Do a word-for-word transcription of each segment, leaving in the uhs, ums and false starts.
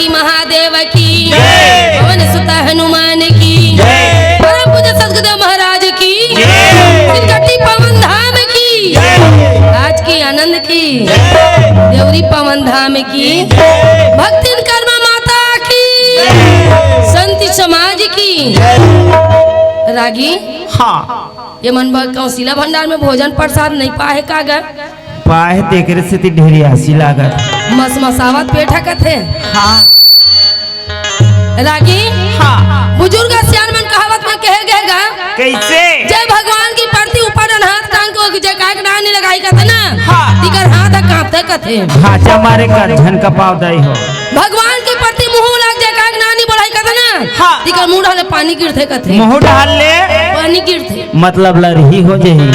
महादेव की जय। पवन सुत हनुमान की जय। परम पूज्य सदगुरुदेव महाराज की जय। सिरकट्टी पावन धाम की जय। आज की आनंद की जय। देवरी पावन धाम की जय। भक्तिन कर्मा माता की जय। संत समाज की जय। रागी, हाँ। ये मन बर कौशिला भंडार में भोजन प्रसाद नहीं पाए का गर? पाए तेकरे सेती ढेरियासी लागत। मसमसावत पेट हकत हे। हाँ। रागी, हाँ। बुजुर्ग सियान मन कहावत में कहे गए गा। कैसे? जय भगवान की परती ऊपर डन हाथ टांग के ओके जयकार के नारा नहीं लगाई कथे ना। हाँ। तिकर हाथ ह कांपथे कथे। हाँ, जमारे कर झन कपाव दई हो। भगवान के परती मुंह लाग जयकार के नारा नहीं बढ़ाई कथे ना। हाँ। तिकर मुंह डाले पानी गिरथे कथे। मुंह डाल ले। पानी गिरथे। मतलब लरही हो जही।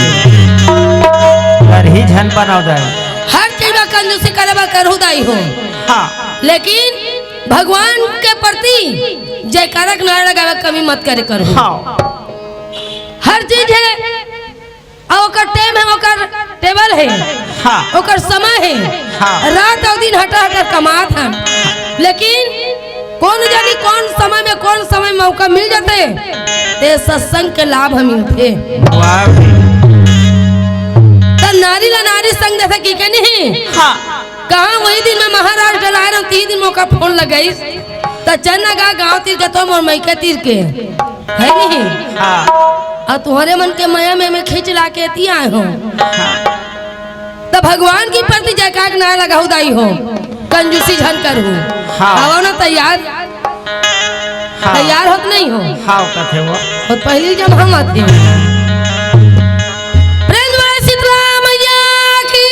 लरही झन बनाव दाई। हर चीज में कंजूसी करे बर करहु दाई हो। हाँ। लेकिन भगवान के प्रति जयकारा के नारा लगावे के कमी मत करे करहु। हाँ। हर चीज हे, अउ ओकर टेम हे, ओकर टेबल हे, हाँ। ओकर समय हे। हाँ। रात अउ दिन हटर हटर कमात हन, लेकिन कोन जानी कोन समय में, कोन समय मौका मिल जाथे, ते सत्संग के लाभ मिलथे। वाह भाई। त नारी ला नारी संग देथे कि के नहीं? हाँ। कहाँ वही दिन में महाराज डलाए रहूं, तीन दिन मोका फोन लगाई, त चल ना गा गाँव तीर के तो मोर मइके तीर के, है नहीं? हाँ। अउ तुम्हारे मन के मया में मैं खींच ला के एती आए हो। हाँ। त भगवान की प्रति जयकार के नारा लगाहू दाई हो, कंजूसी झन करहू। हाँ। आवो ना तैयार, हाँ। तैयार होत नहीं हो। हाँ, कथे वो। और पहली जब हम आते हैं। प्रेम वाले शीतला मैया की।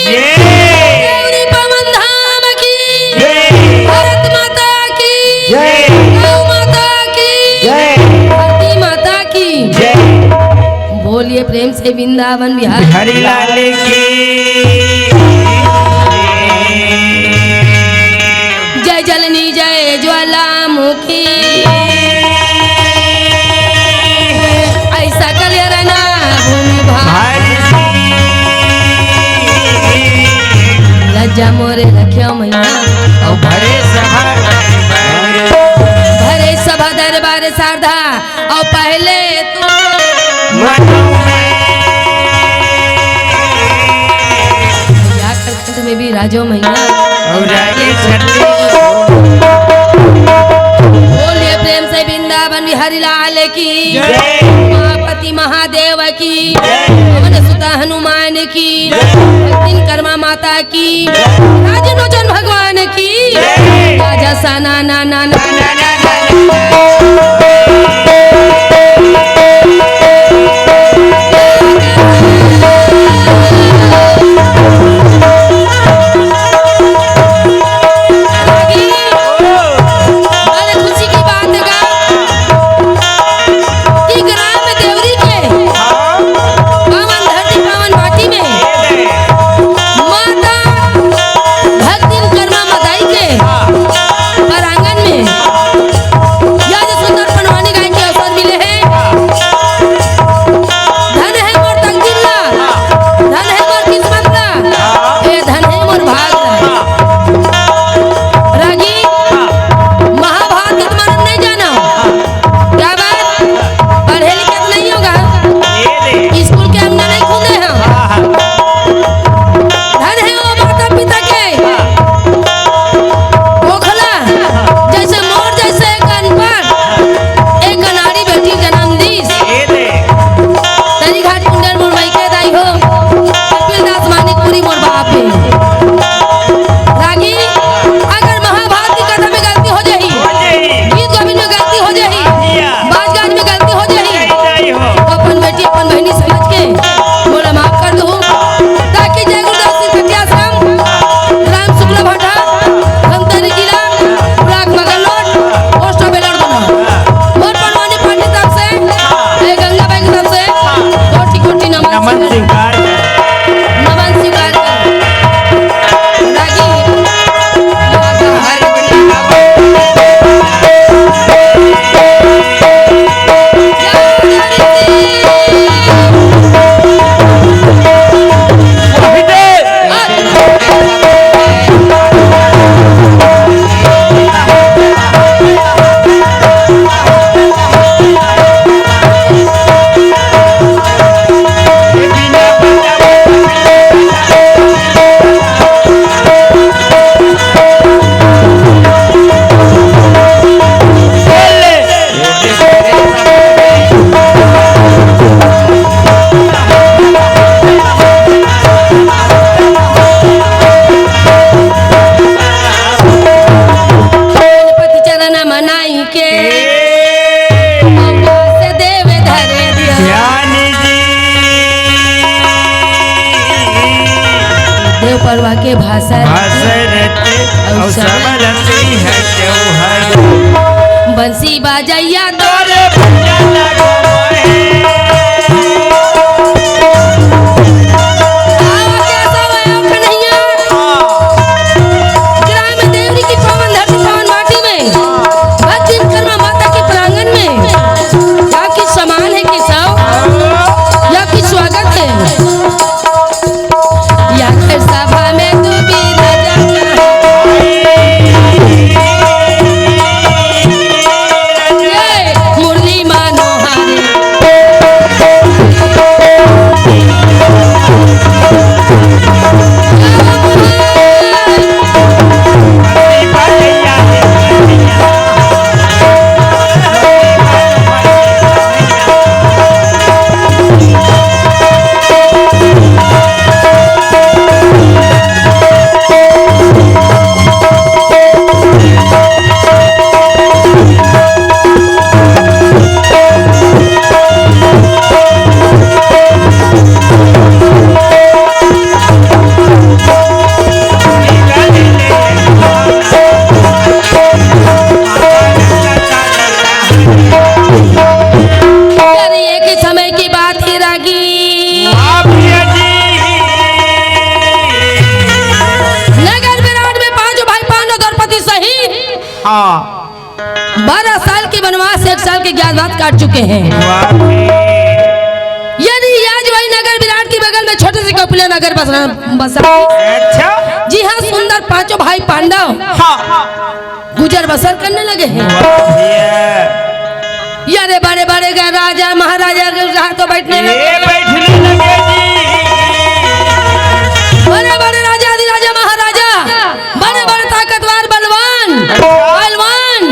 जय। देवरी पवन धाम की। जय। भारत माता की। जय। गौ माता की। जय। धरती माता की। जय। बोलिए प्रेम से वृंदावन बिहारी। हरि लाल की। जय जलनी जय ज्वालामुखी। ऐसा कलियर ना भूमि भाई। लज्जा मोरे रखियो मैया। और भरे सभा दरबार। भरे सभा दरबार शारदा। और पहले तू या करकंठ में भी राजो मैया। और राजे छठी। बोलिए प्रेम से वृंदावन बिहारी लाल की। जय। उमापति महादेव की। जय। पवन सुत हनुमान की। जय। भक्तिन कर्मा माता की। राजलोचन भगवान की। जय। राजा सा ना ना ना ना। बड़े खुशी की बात है गा कि ग्राम देवरी के पावन धरती, पावन माटी में माता भक्तिन कर्मा मदाई के परांगण में बजैया तोरे भैया लागो मोहे। आवा के सब आयो कन्हैया। ग्राम देवरी की पावन धरती, पावन माटी में, भक्तिन कर्मा माता के प्रांगण में, या कि समान है कि सौ, या कि स्वागत है। या फिर सभा में तू भी राजा ये मुरली मनोहर। अरे, ये के समय की बात ही रागी। वाह भैया जी। नगर विराट में पांचों भाई पांडव द्रौपदी सहित हाँ। बारह साल के वनवास, एक साल के ज्ञातवास काट चुके हैं। वाह जी। यदि आज वही नगर विराट के बगल में छोटे से कौपिला नगर बसरा, बसरा अच्छा। जी हाँ, सुंदर पांचों भाई पांडव हाँ। गुजर बसर करने लगे हैं। वाह भैया। यारे बड़े बड़े गए राजा महाराजा के जहाँ तो बैठने लगे। ये बैठने लगे जी। बड़े बड़े राजा अधिराजा महाराजा, बड़े बड़े ताकतवर बलवान, पहलवान,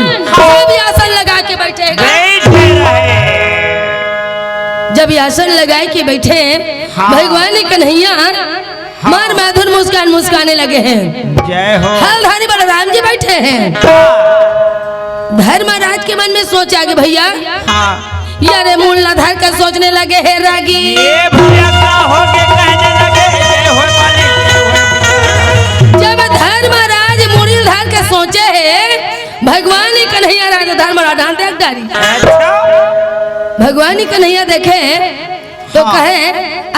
ये भी आसन लगा के बैठे हैं। बैठे रहे। जब ये आसन लगा के बैठे हैं, हाँ। भगवान कन्हैया हाँ। मार माधुर मुस्कान मुस्काने लगे हैं। जय हो। हलधारी बलराम जी बैठे हैं। हाँ। धर्मराज के मन में सोच आ गई, भैया, हाँ। यारे मूल ला धर कर सोचने लगे हैं रागी। ये भैया का हो के कहने लगे, जय हो मालिक, जय हो। जब धर्मराज मूल धर के सोचे हैं, भगवान ही कन्हैया राज धर्मराज ढांढ देख डारी। अच्छा। भगवान ही कन्हैया देखे तो हाँ। कहे,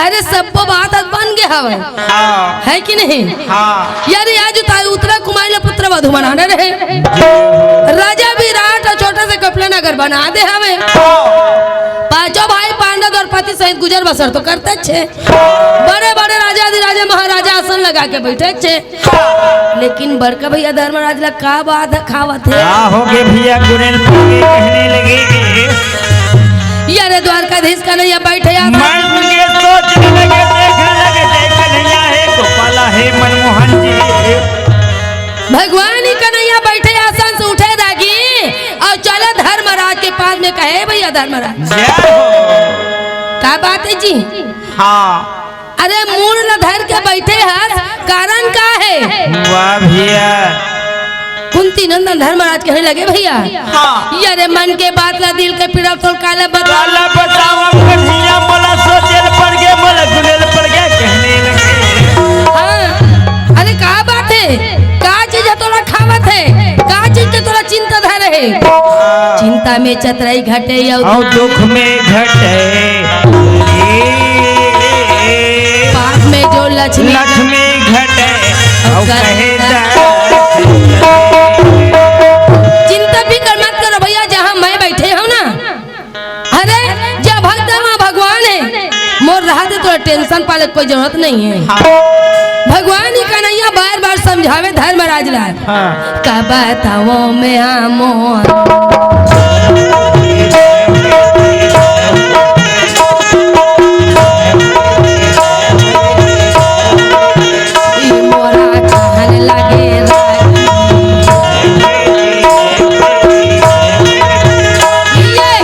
"अरे, सबको बात अब बन गया हवे।" हाँ। है कि नहीं? हाँ। यार, आज उता-, उत्तरा कुमारी ला पुत्र वधू बनाने रहे। राजा विराट और छोटा से कपले नगर बना दे हवे। हाँ। पांचों भाई पांडव द्रौपदी सहित गुजर बसर तो करते छे। बड़े बड़े राजा अधिराजा महाराजा आसन लगा के बैठे छे। लेकिन बड़का भैया धर्मराज ला का बात है, खावत है? का हो गे भैया, गुनेल पड़गे कहने लगे। यारे द्वारकाधीश कन्हैया बैठे आ मन के सोचने लगे, देखने लगे, जय कन्हैया हे, गोपाला हे, मनमोहन जी हे। भगवान ही कन्हैया बैठे आसन से उठे रागी और चले धर्मराज के पास में कहे, "भैया धर्मराज।" जय हो। का बात है जी? हाँ। अरे मूड़ ल धर के बैठे हस, कारण का है? वाह भैया। कुंती नंदन धर्मराज कहने लगे, "भैया, हाँ। ये रे मन के बात ला, दिल के पीड़ा तोल काला बता।" काला बतावा कन्हैया, मोला सोचेल पड़ गे, मोला गुनेल पड़ गे, कहने लगे। हाँ, अरे का बात है? का चीज है तोला खावत है? का चीज के तोला चिंता धरे है? हाँ। चिंता में चतराई घटे या और दुख में घटे। पाप में जो लक्ष्मी लक्ष्मी घटे, और और कहे कहे दा-, चिंता फिकर मत करो भैया, जहाँ मैं बैठे हूँ ना, अरे, जब भक्त माँ भगवान है, मोर रहा दे, तोरा टेंशन पाले कोई जरूरत नहीं है। हाँ। भगवान ही कन्हैया बार बार समझावे धर्मराज ला। हाँ। का बताओ मैं आमो। ई मोरा कहन लगे रागी। ये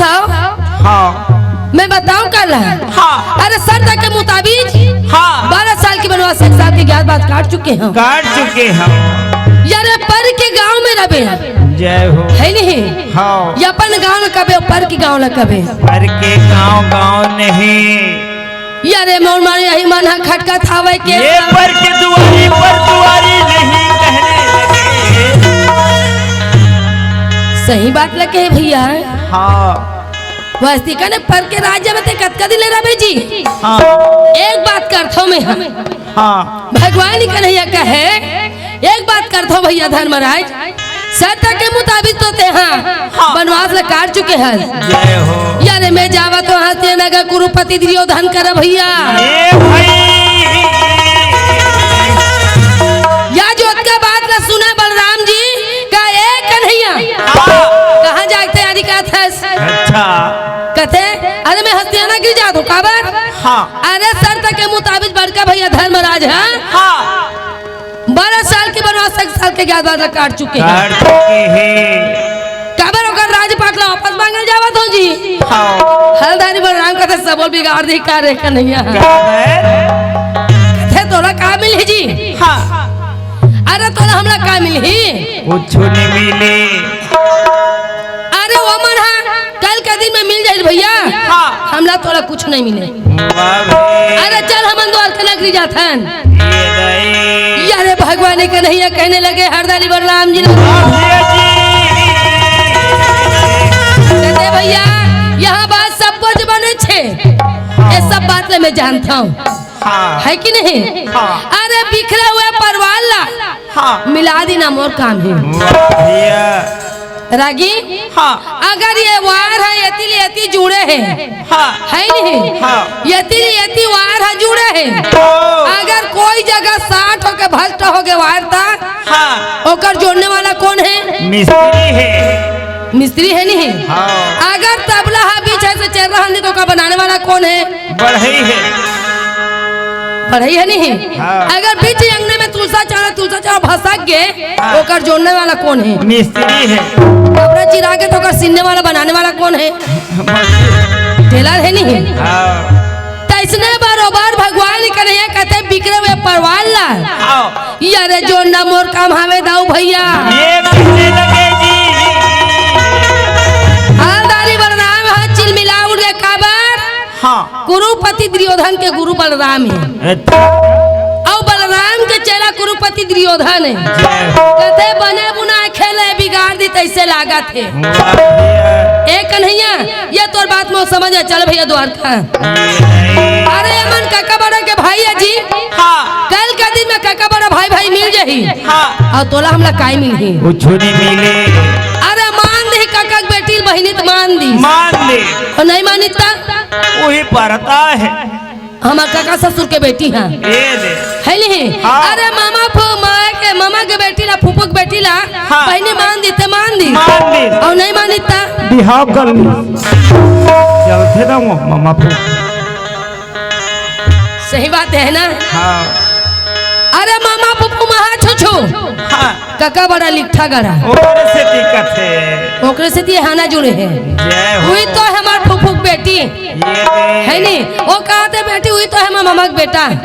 था। हाँ। मैं बताऊं का ला? हाँ। अरे शर्त के मुताबिक हाँ। बारह साल के बनवास, एक साल के ज्ञात बात काट चुके हैं। काट चुके हैं। यार पर के गांव में रबे। जय हो। है नहीं? हाँ। ये अपन गांव में कबे, पर के गांव ला कबे। पर के गांव, गांव नहीं। यारे मोर मारे यही मन ह खटकत हावय के। ये पर के दुआरी पर दुआरी नहीं कहने लगे। सही बात लगे भैया। हाँ। वस्ती कने पर के राज्य में ते कतका दिन ले रबे जी? हाँ। एक बात करथो मैं। हाँ। भगवान ही कन्हैया कहे, एक बात करथो भैया धर्मराज, शर्त के मुताबिक तो ते हाँ हाँ। बनवास ला काट चुके हस। जय हो। यारे मैं जावत हो हस्तिया नगर कुरुपति दुर्योधन कर भैया। ए भाई। या जो ओतका बात ला सुना बलराम जी का, ए कन्हैया। हाँ। कहाँ जाए के तैयारी करत हस? अच्छा। कथे, अरे मैं हस्तिया नगरी जात हो, काबर? हाँ। अरे शर्त के मुताबिक बड़का भैया धर्मराज ह हाँ। बारह साल के बनवास, एक साल के ज्ञात बात ला काट चुके हैं। काट चुके हैं। काबर ओकर राजपाट ला वापस मांगे जावत हो जी? हाँ। हलधारी बलराम कथे सबो बिगाड़ दी का रे कन्हैया। का है? कथे तोला का मिलही जी? हाँ। अरे तोला हमला का मिलही? कुछ नहीं मिले। अरे वो मन हा कल के दिन में मिल जाए भैया। हाँ। हमला तोला कुछ नहीं मिले। वाह भाई। अरे चल हमन द्वारका नगरी जाथन। ये दाई। यारे भगवान के कन्हैया कहने लगे हरदारी बलराम जी ने। वाह भैया जी। कहते भैया यहाँ बात सब कुछ बने छे। ये सब बात ले मैं जानता हूँ। हाँ। है कि नहीं? हाँ। अरे बिखरे हुए परवार ला हाँ। मिला दी ना मोर काम है। वाह भैया। रागी, हाँ। अगर ये वायर ह एती ले एती जुड़े हे, हाँ। है नहीं? हाँ। एती ले एती वायर ह जुड़े हे। ओ। अगर कोई जगह साट होके भ्रष्ट होके वायर ता, हाँ। ओकर जोड़ने वाला कौन है? मिस्त्री है। मिस्त्री है नहीं? हाँ। अगर तबला ह बीच हे से चल रहा नहीं तो ओकर बनाने वाला कौन है? बढ़ई है। बढ़ई है नहीं? हाँ। अगर बीच अंगने में तुलसा चौरा, तुलसा चौरा भसक गे, हाँ। ओकर जोड़ने वाला कौन है? मिस्त्री है। कपड़ा चिरा गे तो ओकर सिलने वाला, बनाने वाला कौन है? टेलर है नहीं? हाँ। तइसने बरोबर भगवान कन्हैया कथे बिखरे हुए परवार ला। हाँ। यारे जोड़ना मोर काम हवे दाऊ भैया। ये कहने लगे जी। हलधारी बलराम ह चिलमिला उठे काबर? हाँ। कुरुपति दुर्योधन के गुरु बलराम हे। अच्छा। अउ बलराम के चेला कुरुपति दुर्योधन हे। जय हो। कथे बने बुनाए खेले बिगाड़ दी तइसे लागत हे। वाह भैया। ए कन्हैया, ये तोर बात में समझ आ, चल भैया द्वारका। ये नहीं। अरे एमन कका बड़ा के भाई हे जी। हाँ। कल के दिन में कका बड़ा भाई भाई मिल जाही। हाँ। अउ तोला हमला काय मिलही? कुछ नहीं मिले। अरे मान दे कका के बेटी बहिनी त मान दी। मान ले। अउ नहीं मानित त? वही परता है। हमर कका ससुर के बेटी ह। ये दे। है नहीं? हाँ। अरे मामा फू-, मामा के, मामा के बेटी ला, फूफू के बेटी ला, हाँ। बहिनी मान दी त मान दी। मान दी। अउ नहीं मानित त? बिहाव कर ली। चलथे ना वो मामा फूफू। सही बात है ना? हाँ। अरे मामा फूफू महा छुछू। हाँ। कका बड़ा लिट्ठा गड़ा। ओकरे सेती कथे। ओकरे सेती हाना जुड़े हे। जय हो। उही तो हमर फूफू के बेटी। ये दे। है नी? ओ कहथे बेटी, उही तो हमर मामा के बेटा। ये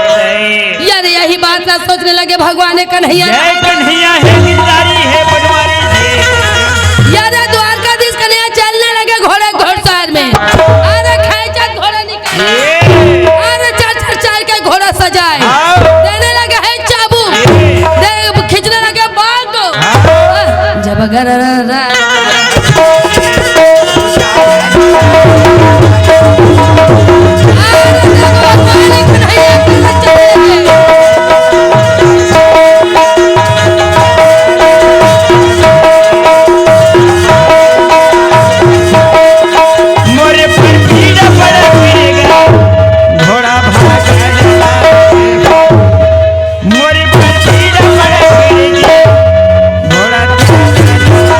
दे। यार, यही बात ला सोचने लगे भगवान कन्हैया। जय कन्हैया हे गिरधारी हे पटवारी जी। यार, द्वारकाधीश कन्हैया चलने लगे घोड़े घोड़सार में। अरे, खेचत घोड़ा निकल। ये। अरे, चार, चार, चार के घोड़ा सजाए। हाँ। देने लगे हे चाबुक। ये। दे, खींचने लगे बाग। हाँ। जब गर मोरे पर पीड़ा पड़ा गिरेगा, घोड़ा भाग जाएगा। मोरे पर पीड़ा पड़ा गिरेगा, घोड़ा भाग जाएगा।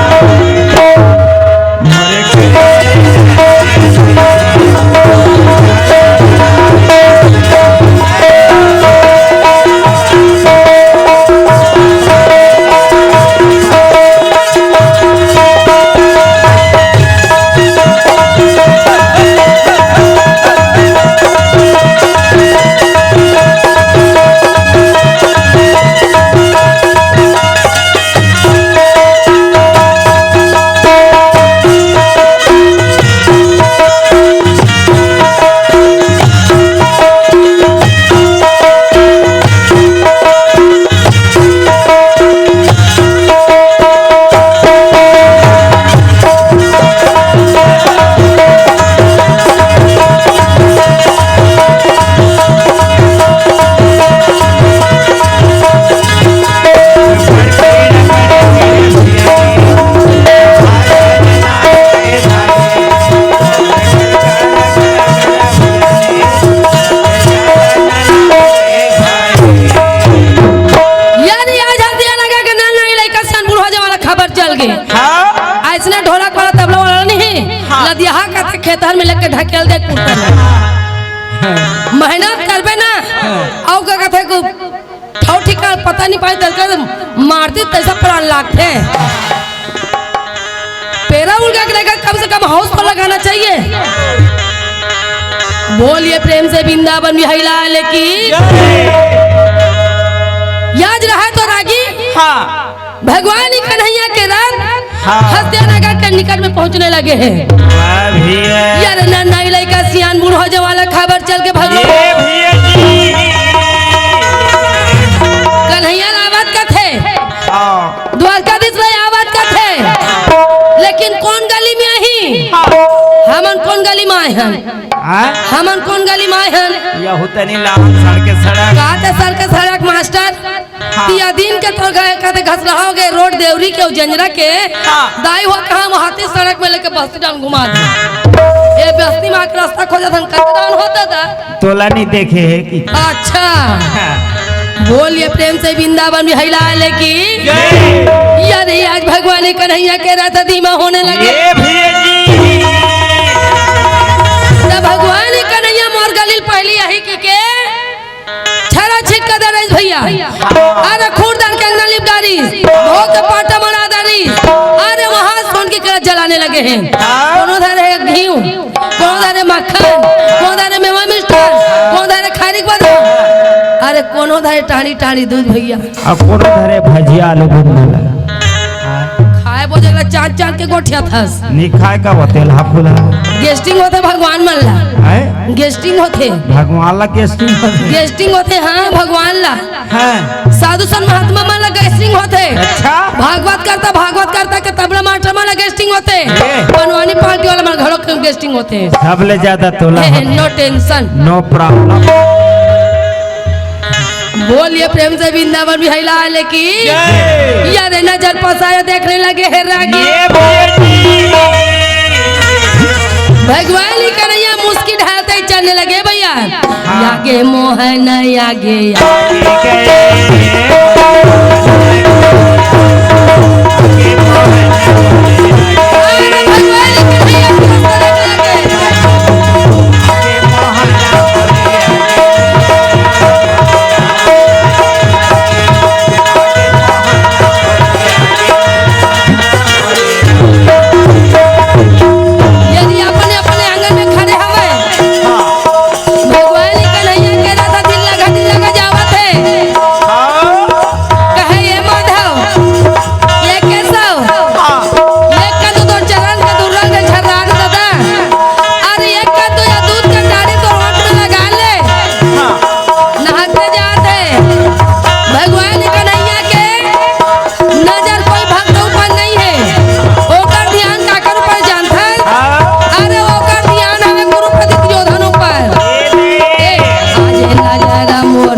का कथे, खेतहर में लेके ढकेल दे कुर्ता में। मेहनत करबे ना, अउ का कथे को ठौ ठिकाना पता नहीं पाए, तलका मार दी, तैसा प्राण लागथे। पैरा उलगा के रहेगा, कम से कम हौस तो लगाना चाहिए। बोलिए प्रेम से वृंदावन बिहारी लाल की। याद रहा तो रागी। हाँ। भगवान ही कन्हैया के रथ हाँ। हसदेव नगर के निकट में पहुंचने लगे हैं। वाह भैया। यार ना नाई लइका सियान बूढ़ हो जवाला खबर चल के भगवान ये भैया जी। कन्हैया रावत कथे। हाँ। द्वारकाधीश भाई आवत कथे, लेकिन कौन गली में आही? हमन कौन गली में आए हन? हाँ? हमन कौन गली में आए हन? यहू तनी लाल सड़के सड़क। का ते सड़के सड़क मास्टर? हाँ। तिया दिन के तो गए, कहते घसरहा हो गए रोड देवरी के, जंजरा के। हाँ। दाई हो कहाँ वहाँ ते सड़क में लेके बस्ती डाल घुमा दे। ये बस्ती में आके रास्ता खोजत हन, कते डाउन होता था। तोला नहीं देखे है कि? अच्छा। बोलिए प्रेम से वृंदावन बिहारी लाल की। जय। यार, ये आज भगवान कन्हैया के रथ धीमा होने लगे। ये भैया जी। तो भगवान कन्हैया मोर गली पहली यही की के छरा छिटका दे रही भैया। अरे खूरदार के अंगना लिप डारी, धो के पाटा मरा डारी। अरे वहाँ सोन की कलश जलाने लगे हैं। कोनो धरे घीव, कोनो धरे मक्खन, कोनो धरे मेवा मिष्ठान, कोनो धरे खारी के बादाम, अरे कोनो धरे टाड़ी टाड़ी दूध भैया। अब कोनो धरे भजिया आलू गुंडा ला। खाए बोझे ला चाट चाट के गोठिया थस। नी खाए का होते ला फुला। गेस्टिंग होते भगवान मन ला। हैं? गेस्टिंग होते। भगवान ला गेस्टिंग होते। गेस्टिंग होते, हाँ, भगवान ला। हाँ। साधु संत महात्मा मन ला गेस्टिंग होते। अच्छा। भागवत करता, भागवत करता के तबला मास्टर मन ला गेस्टिंग होते। ए। बनवानी पार्टी वाला मन घरो के गेस्टिंग होते। सबले ज्यादा तोला हे, होते। No tension। No problem। बोलिए प्रेम से वृंदावन बिहारी लाल की। जय। यार नजर पसारे देखने लगे हे रागी। ये भैया जी। भगवान ही कन्हैया मुस्की ढालते ही चलने लगे भैया। हाँ। यागे मोहन यागे यागे। यदि अपने अपने आंगन में खड़े हवे, भगवान कन्हैया के रथ दिल लगा, दिल लगा जावत हे। कहे, "ये माधव, ये केशव, ये कदू तोर चरण के दुर्रंग झर्रात दादा, अरे ये कदू या दूध के डाली तोर ओंठ में लगा ले।" नहाते जात हे। भगवान कन्हैया के नजर कोई भक्त ऊपर नहीं है, ओकर ध्यान काकर ऊपर जानथन? हाँ। अरे ओकर ध्यान हवे गुरु प्रदीप योधन ऊपर। ए, आज नजर मोर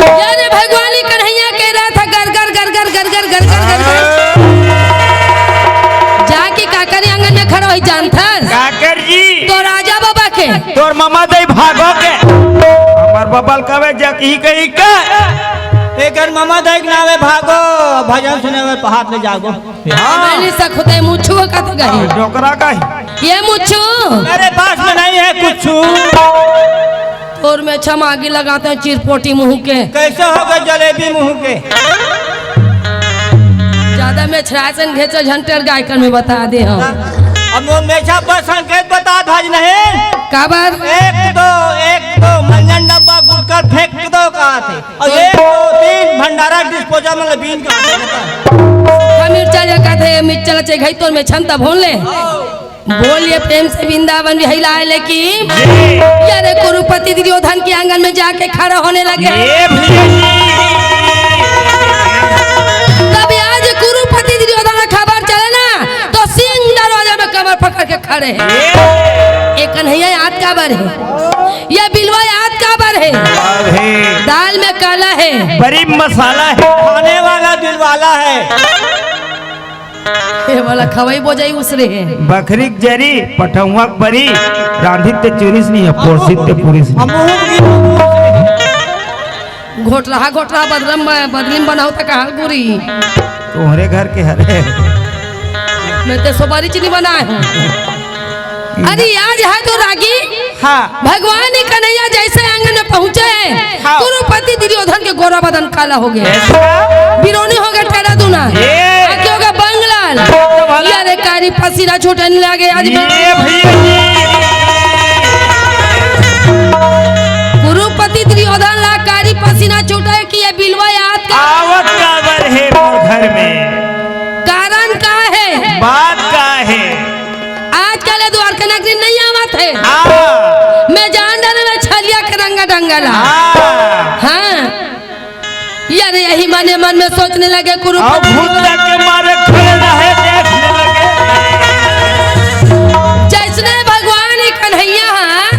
यार भगवान कन्हैया के रथ गर गर गर गर गर गर गर गर गर गर। जाके काकर आंगन में खड़ा होई जानथस? काकर जी। तो राजा बाबा के। तोर ममा दई भागो के। हमर बबल कवे जकही कही के। एकर ममा दई के नावे भागो, भजन सुने में पहाड़ ले जागो। हाँ। मैंने सखुदे मुच्छू का तो गही। डोकरा का ही। ये मुच्छू। मेरे पास में नहीं है कुछ। तोर मेछा म आगी लगाते हैं चिरपोटी मुंह के। कैसे होगा जलेबी मुंह के? ज्यादा मेछरा से घेचो झंटर गायकर में बता दे हम। अब वो मेछा पर संकेत बता भाज नहीं। काबर? एक दो, एक दो, मंजन डब्बा गुटकर फेंक दो कहा थे। और एक दो तीन भंडारा डिस्पोजल में बीन कहा थे। हम मिर्चा जका थे, मिर्चा लचे घई तोर मेछन तब होन ले। बोलिए प्रेम से वृंदावन बिहारी लाल की। ये रे कुरुपति दुर्योधन के आंगन में जाके खड़ा होने लगे। ये भैया जी। तब आज कुरुपति दुर्योधन का खबर चले ना, तो सिंह दरवाजा में कमर पकड़ के खड़े हैं। ये। ये कन्हैया याद काबर हे? ये बिलवा याद काबर हे? अरे। दाल में काला हे। बड़ी मसाला हे। खाने वाला दिलवाला हे। ये वाला खवाई बोजाई उसरे हे। बखरी के जरी, पठौआ के बरी, रांधित ते चुरिस नहीं हे, पोरसित ते पुरिस नहीं। घोटरहा, घोटरहा बदलम, बदली में बनाओ त कहाँ गुरी? तोहरे घर के हरे। मैं ते सुपारी चीनी बनाए हूँ। अरे आज है तो रागी। हाँ। भगवान कन्हैया जैसे आंगन में पहुंचे हैं, हाँ। कुरुपति दुर्योधन के गोरा बदन काला हो गया। ऐसा? बिरोनी हो गया टेढ़ा दूना। ये। आके हो गया बंगलाल। तो भला। ये रे कारी पसीना छूटने लगे आज। ये भैया जी। कुरुपति दुर्योधन ला कारी पसीना छूटे कि ये बिलवा याद का। आवत काबर हे मोर घर में? कारण का हे? बात का हे? आजकल ये द्वारका नगरी नहीं आवत हे। हाँ। मैं जान डरे में छलिया के रंगा डंगा ला। हाँ। हाँ। यार यही मने मन में सोचने लगे कुरु अब भूत के मारे खड़े रहे देखने लगे। जैसने भगवान ही कन्हैया हाँ,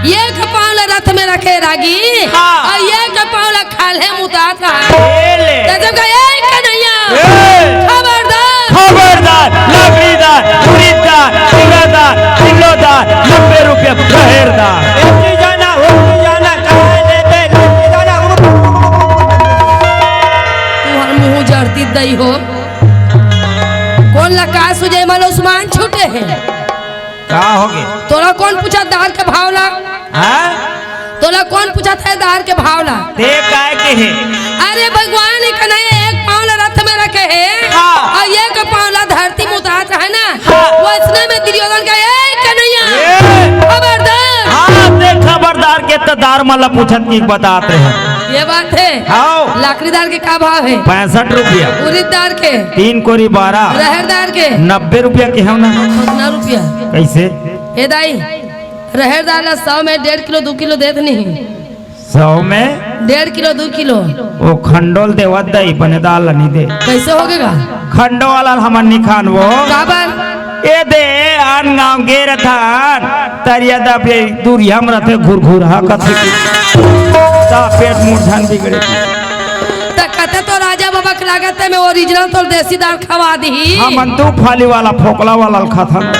एक पाँव ला रथ में रखे रागी हाँ। और एक पाँव ला खाल्हे मुतात रहा। ये ले। तो जब कहा, "ए कन्हैया, ए। खबरदार।" खबरदार, लकड़ीदार, उड़ीदार, चूड़ादार, किलोदार, नब्बे रुपया पहेरदार। होती जाना, होती जाना, कहाँ लेते, लेते जाना। तू हर मुँह जड़ती दई हो। कौन लका सुजय मल उस्मान छूटे हे? का हो गे? तोला कौन पूछा दार के भाव ला? हाँ? तोला कौन पूछा था दार के भाव ला? ते काय के हे? अरे भगवान कन्हैया एक पाँव ला रथ में रखे हे हाँ। और एक पाँव ला धरती में उतार है ना? हाँ। वैसने में दुर्योधन का, "ए कन्हैया, ए! खबरदार।" हाँ, ते खबरदार के त दार मला पूछत की बतात रहे। ये बात हे। हाँ। लकड़ीदार के का भाव हे? पैंसठ रुपया। उड़ीदार के? तीन कोरी बारह। रहरदार के? नब्बे रुपया के हो ना। कितना रुपया? कैसे? ए दाई, रहरदार ला सौ में डेढ़ किलो, दू किलो देत नहीं। सौ में? डेढ़ किलो, दू किलो। वो खंडोल देवत दई, बने दाल ला नहीं दे। कैसे हो गएगा? खंडो वाला हमन नहीं खान वो। काबर? ए दे, आन गाँव गे रथन, तरिया दा पे दूरिया में रथे, घुर घुर हा कथे की। ता पेट मुरझान बिगड़े की। त कते तो राजा बाबा के लागत हे, मैं original तो देसी दार खवा दी। हमन दू फाली वाला फोकला वाला खाथन।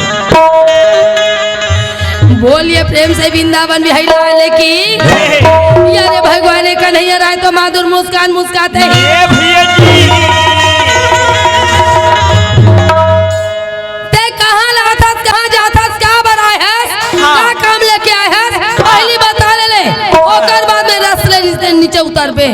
बोलिए प्रेम से वृंदावन बिहारी लाल की। हे। यारे भगवान कन्हैया राय तो माधुर मुस्कान मुस्काते ही। ये भैया जी। ते कहाँ लाथस, कहाँ जाथस, का बर आए हस, हाँ। का काम लेके आए हस, पहली बता ले ले। ओकर बाद में रस ले नीचे, नीचे उतरबे।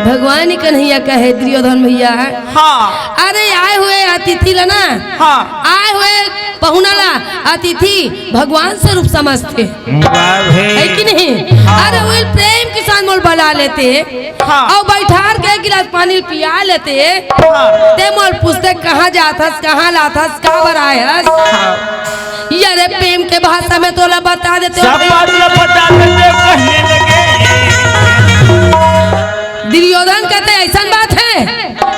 भगवान कन्हैया कहे दुर्योधन भैया। हाँ। अरे आए हुए अतिथि ला ना, हाँ। आए हुए पहुना ला अतिथि भगवान स्वरूप समझते। वाह भाई। है कि नहीं? हाँ। अरे वो प्रेम के साथ मोल बला लेते हाँ। और बैठार के एक गिलास पानी पिया लेते। हाँ। ते मोल पूछते, "कहाँ जाथस, कहाँ लाथस, का बर आए हस?" हाँ। यारे प्रेम के भाषा में तोला बता देते हो। सब बात ला बता देते हो, कहने लगे। दुर्योधन कहते, "ऐसन बात है?"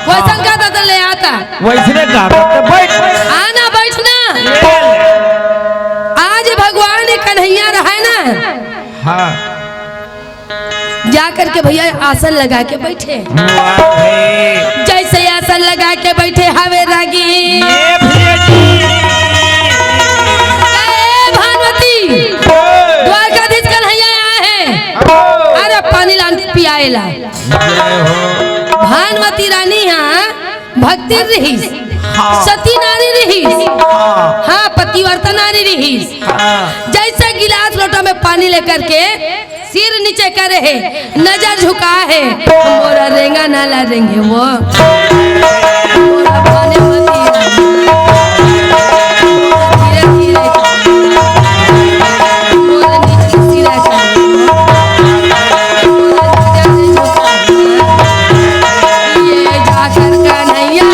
वैसन हाँ। कहता तो ले आता। वैसने कहता तो बैठ। आना, बैठना। ये ले। आज भगवान कन्हैया रहे ना। हाँ। जा करके भैया आसन लगा के बैठे। वाह भाई। जैसे आसन लगा के बैठे हवे रागी। ये भैया जी। ए भानुमती, ओए। द्वारकाधीश कन्हैया आए हैं। ओए। अरे पानी लान के पियाएला। जय हो। भानुमती रानी हाँ भक्ति रहीस, हाँ। सती नारी रहीस, हाँ। हाँ पतिव्रता नारी रहीस। हाँ। जैसे गिलास लोटा में पानी लेकर के सिर नीचे करे हे, नजर झुका हे, मोरा रेंगा नाला रेंगे वो। मोरा भाने मती धीरे धीरे, मोरा नीचे सिरा करे। मोरा नजर झुका हे, ये जाकर कन्हैया।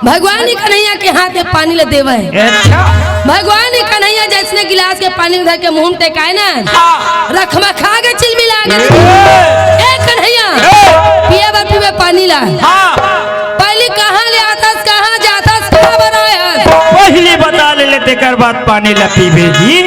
भगवान ही कन्हैया के हाथ में पानी ल देवे। अच्छा। भगवान ही कन्हैया जइसने गिलास के पानी धर के मुंह में टेकाय ना, हाँ। रखमा खा के चिलमिला के, ए कन्हैया, ए। पिए बर पीबे पानी ला। हाँ। पहिली कहाँ ले आथस, कहाँ जाथस, कहाँ बर आए हस? पहिली बता ले ले, तेकर बाद पानी ला पीबे जी।